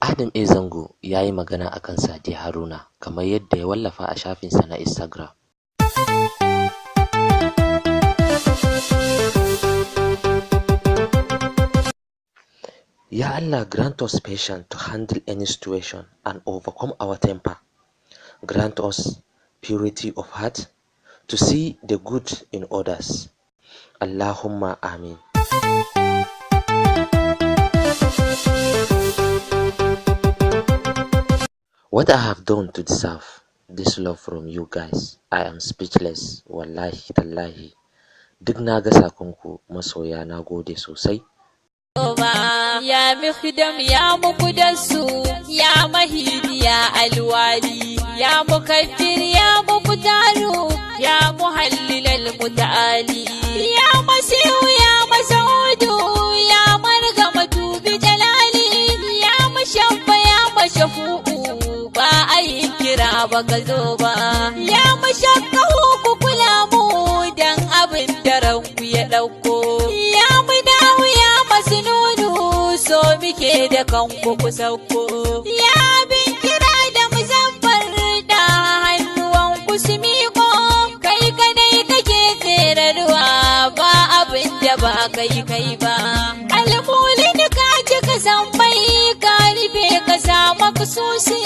Adam A. Zango ya yi magana a kan Sadiya Haruna kamar yadda ya wallafa a shafinsa na Instagram. Ya Allah, grant us patience to handle any situation and overcome our temper. Grant us purity of heart to see the good in others. Allahumma amin. What I have done to deserve this love from you guys, I am speechless. Wallahi tallahi. Duk na ga sakonku, masoya, na gode sosai. Ya mikdam, ya muqaddasu, ya mahidi, ya alwali, ya mukaffir, ya muqtaru, ya muhallil almutaali, ya masihu, ya masaudu, ya margamatu bi jalali, ya mashabba, ya mashafu'u, ba a yi kira ba ka zo ba, ya mashakkahu, ku kula mu dan abin da ranku ya ɗauko, ya mudahu, ya masnunu, so muke da kanku ku sauko, ya abin kira da muzaffar da hannuwanku su miƙo, kai kadai kake tserarwa, ba abin da ba kai kai ba. Almulin, ka ci ka san bai ka rufe ka samu kususi.